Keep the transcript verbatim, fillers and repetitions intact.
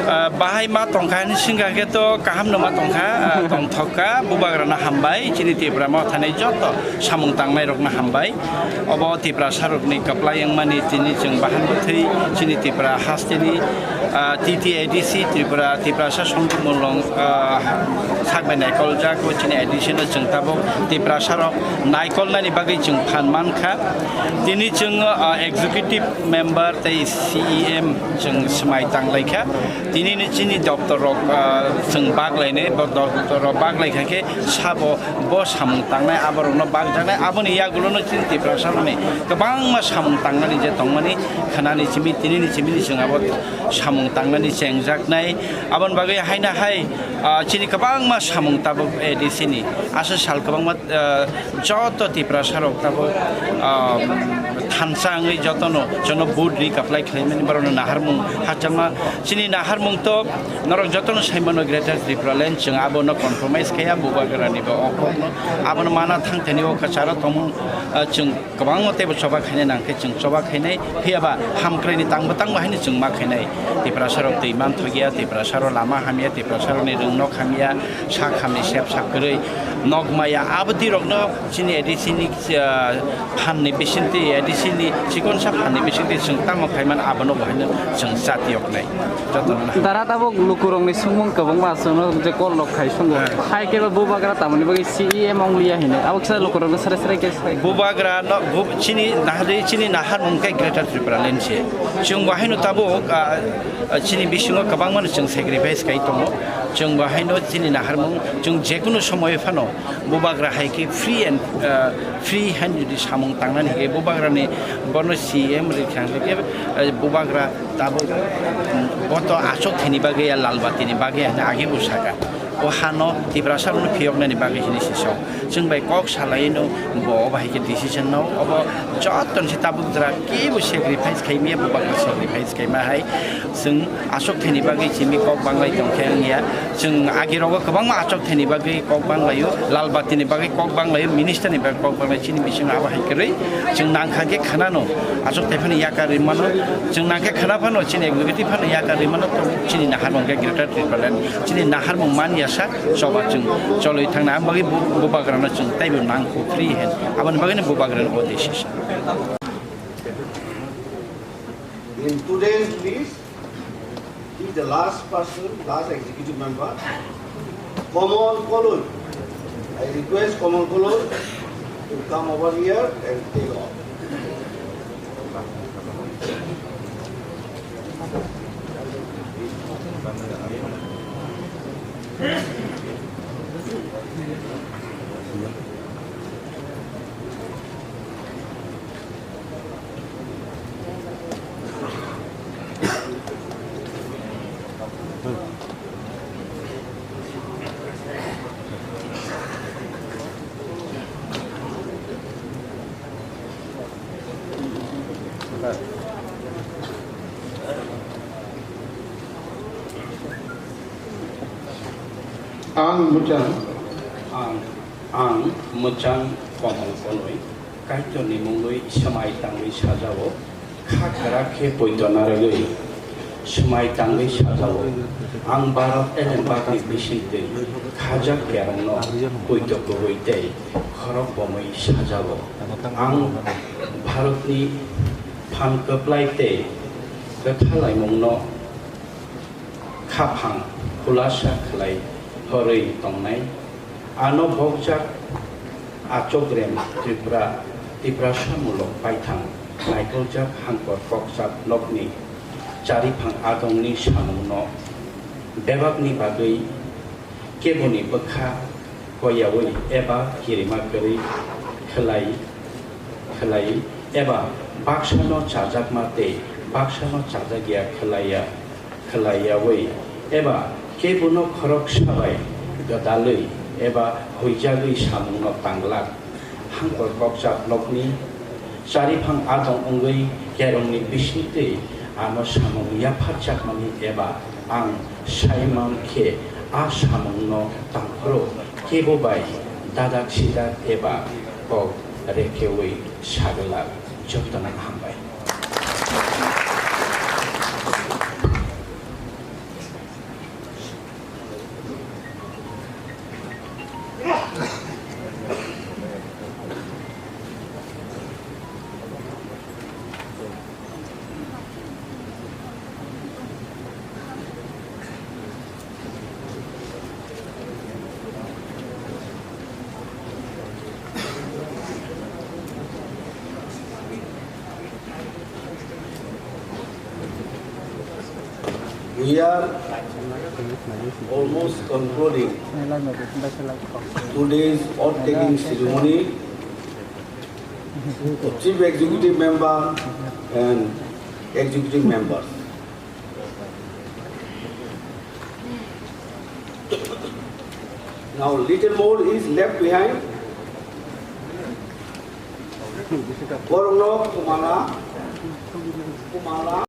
Ah, bahai ma tongkha hwnwi swngkha khe to kaham no ma tongkha, ah, tongthok kha, bubagrano hambai, chini Tipra Motha ni joto samung tangnai rokno hambai. Obo Tiprasa rokni kwplai wngmani tini chwng bahan bwthwi chini Tipra hasteni, ah, T T A D C Tripura, Tiprasa Songkhu Mulong, ah, sakbai naikol jak, o chini A D C no chwng tabuk Tiprasa rok naikolnani bagwi chwng phan mankha. Tini chwng, ah, executive member tei C E M chwng swmai tanglaikha. Tini ni chini doctor rok, ah, chwng baglainai, bo doctor rok baglaikha khe sabo bo samung tangnai, aborokno bagjaknai, aboni yagulono chini Tiprasa rokni kwbangma samung tangnani je tongmani khwnani simi, tini ni simi ni chwng abo samung tangnani chengjaknai. Aboni bagwi haino hai, ah, chini kwbangma samung tabuk A D C ni. Aswk sal kwbangma, ah, joto Tiprasa rok tabuk, ah, thansa wngwi jotono, jono vote ri apply khlaimani borokno naharmung hachama. Chini naharmung to norok jotono saimano Greater Tripura Land, chwng abono compromise khaiya, bubagrani bo o kokno abono mana thang thani o kwcharo tongmung, ah, chwng kwbangma teibo choba khainai nangkhe chwng choba khainai, phiyaba hamkraini tangbo tangbo haino chwng ma khainai. Tiprasa rok twi manthokya, Tiprasa rok lama hamya, Tiprasa rokni rwngnok hamya, sak hamni sep sak kwrwi nok maya, aboni rokno chini A D C ni, ah, phan ni bisingtwi, A D C ni chikonsa phan ni bisingtwi chwng tamo khaimani abono bo haino chwng chatiyoknai. Jotono na. Dara tabuk lukurokni sumung kwbangma aswkno je call rok khai sungo. Hai khe bo bubagra tamoni bagwi C E M wngliya hinwi. Abo kisa lukurokno sere sere khe sai. Bubagra no, bu-, chini nahari, chini naharmung khe Greater Tripura Land se. Chwng bo haino tabuk, ah, ah, chini bisingo kwbangmano chwng sacrifice khai tongo. Chwng bo haino chini naharmung, chwng jekunu somoyo phano bubagra hai khe free and, ah, free hand jodi samung tangnani hwnkhe bubagrani bono C E M rikha hwnkhe, ah, bubagra tabuk, mm, boto achuk thani bagwi ya lal batini bagwi ya hwnwi age bo saka. O hano Tiprasa rokno phiyoknani bagwi hwnwi se sok. Chwng bai kok salaino bo obo hai khe decision no. Obo joto ni se tabuk jora kebo sacrifice khai maya, bubagra sacrifice khai ma hai. Chwng achuk thani bagwi simi kok banglai tong khe wngya. Chwng agi rogo kwbangma achuk thani bagwi kok banglaio, lal batini bagwi kok banglaio, minister ni bagwi kok banglai, chini bisingo abo hai kwrwi chwng nangkha khe khwnano, achuk thai phano yakar rimano, chwng nangkhe khwna phano, chini executive phano yakar rimano, chini naharmung khe Greater Tripura Land, chini naharmung man ya sa choba chwng cholwi thangna, ang bagwi bu-, bubagrano chwng taibo nangkho free hand, aboni bagwino bubagrano o decision. In today's list, he is the last person, last executive member, Komol Koloi. I request Komol Koloi to come over here and take oath. Ang mwchang, ang, ang mwchang Komol Koloi. Kaitorni mungwi swmai tangwi sajao, kha kwrak khe poito narwgwi swmai tangwi sajao. Ang Bharat Alembakni bisingtwi khajak yarokno poito kubui tei khorok bomwi sajao. Ang Bharatni phan kwplai tei kwthalaimungno khaphang khulasa khlai horwi tongnai. Ano bokjak Achogrem Tripura, Tiprasa mulok paithang naikoljak hangkor kokjak nokni chariphang adongni samungno bebakni bagwi keboni bwkha koyaui eba kirima kwrwi khlai, khlai eba baksano chajakma tei baksano chajakya khlaiya, khlaiyaui eba kebono khoroksa bai gwdalwi eba huijagwi samungno tanglak. Hangkor kokjak nokni chariphang adong wngwi kerongni bisingtwi ano samung yapharjakmani eba ang saiman khe a samungno tangphuru kebo bai dadak sidak eba kok rekheui sagwlak. Jotono hambai. We are almost concluding today's oath taking ceremony of Chief Executive Member and Executive Members. Now, little more is left behind. Borokno kumala, kumala,